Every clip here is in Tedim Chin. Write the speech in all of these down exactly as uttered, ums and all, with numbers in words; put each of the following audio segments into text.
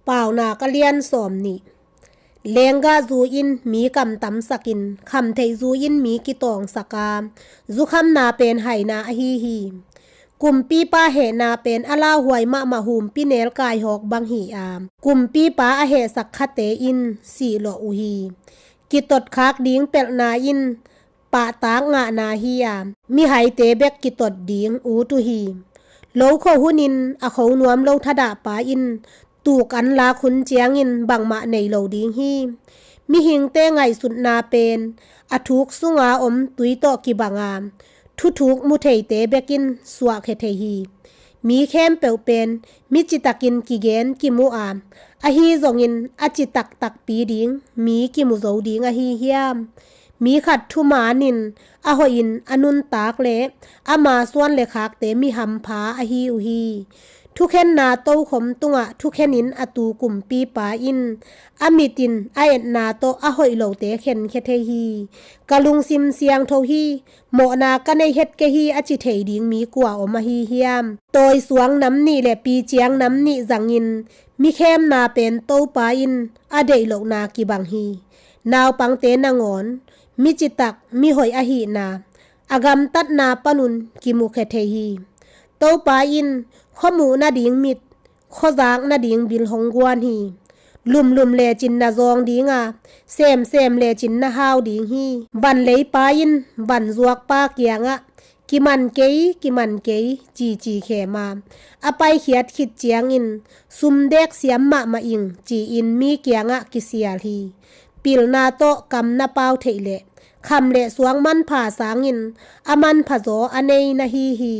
Paunak a lian sawm nih. Lenggah zu in mi kamtamsakin, khamtheih zu in mi kitawngsaka, zukhamna pen haina ahi hi. Kumpipa hehna pen a lauhuai mahmah humpi nelkai hawk bang hi a, kumpipa a hehsak khate in sihlawh uh hi. Kitotkhak ding pelhna in pahtak ngahna hi a, mihaite bek kitot ding ut uh hi. Lokho hunin a kho nuam lo thadahpa in tuk an lak hun ciangin bangmah nei lo ding hi. Mihingte ngaihsutna pen a thuk sunga om tui tawh kibanga, thuthuk mutheite bekin suahkhia thei hi. Mi khempeuh pen mi citakin kigen kimu a, ahi zongin a citak takpi ding mi kimu zo ding ahi hiam? Mi khat thumanin a hoihin a nuntak le ama suan le khakte mi hampha ahi uh hi. Thukhenna tokhom tungah thukhenin a tu kumpipa in a mitin a etna tawh a hoih lote khenkhia thei hi. Ka lungsim siangtho hi, mawhna ka nei het kei hi a ci thei ding mi kua om ahi hiam? Tawisuang nam nih le piciang nam nih zangin mi khemna pen Topa in a deih lohna kibang hi. Naupangte nangawn mi citak mi hoih ahihna a gamtatna panun kimukhia thei hi. Topa in khuamuh nading mit, khuazak nading bil hong guan hi. Lumlum lecin na zawng dinga, semsem lecin na hau ding hi. Van leipa in van zuakpa kiangah, kiman kei, kiman kei, cici khema a paikhiat khit ciangin, sumdek siam mahmah ing ci-in mi kiangah kisial hi. Pilna tawh kam na pau theih leh kham le suang manpha sangin a manpha zaw a nei na hi hi.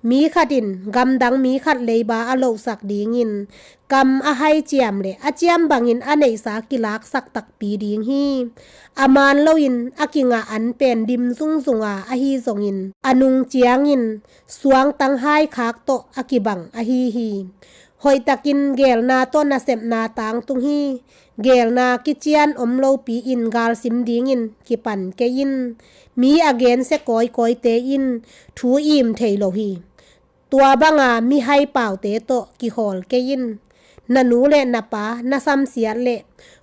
Mi khat in gamdang mi khat leiba a lohsak dingin kam a hai ciam le a ciam bangin a neihsa kilaksak takpi ding hi. A man loin a kingah an pen dim zungzunga ahi zongin a nung ciangin suangtang hai khak tawh a kibang ahi hi. Hoihtakin gelna tawh nasepna tangtung hi. Gelna kician om lopi in galsim dingin kipan kei in. Mi a gensia kawikawite in thu im thei lo hi. Tua banga mihai paute tawh kikhawl kei in. Na nu le na pa na samsiat le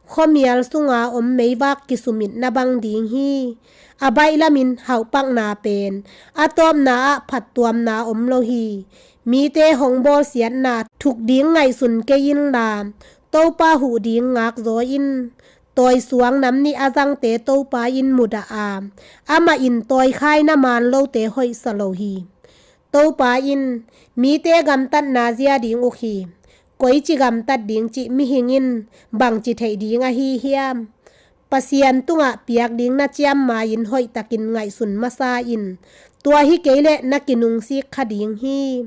khuamial sunga om meivak kisumit na bang ding hi. A baih lamin hauhpakna pen a tawpna ah phattuamna om lo hi. Mite hong bawlsiatna thuk ding ngaihsun kei inla, Topa huh ding ngakzaw in. Tawisuang nam nih a zangte Topa in mudah a, amah in tawikhai na man lote hoihsa lo hi. Topa in mite gamtatna zia ding uk hi. Koici gamtat ding cih mihing in bangci theih ding ahi hiam? Pasian tungah piak ding na ciam ma-in hoihtakin ngaihsun masa in. Tua hi kei leh na kinungsik kha ding hi.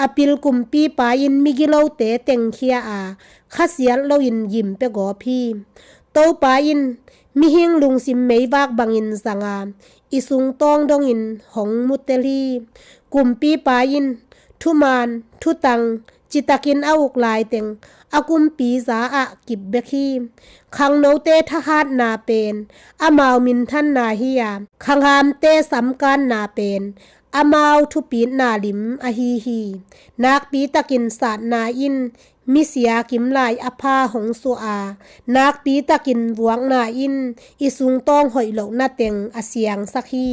A pil kumpipa in migilote tengkhia a, khasiat loin gim pia gawp hi. Topa in mihing lungsim meivak bangin zanga, i sungtawng dongin hong mutel hi. Kumpipa in thuman, thutang, citakin a uk laiteng a kumpi za ah kip bek hi. Khangnote thahatna pen amau minthanna hi a, khanghamte samkanna pen amau thupitna lim ahi hi. Nakpitakin satna in misia kimlai a pha hong suah a, nakpitakin vuakna in i sungtawng hoih lohna teng a siangsak hi.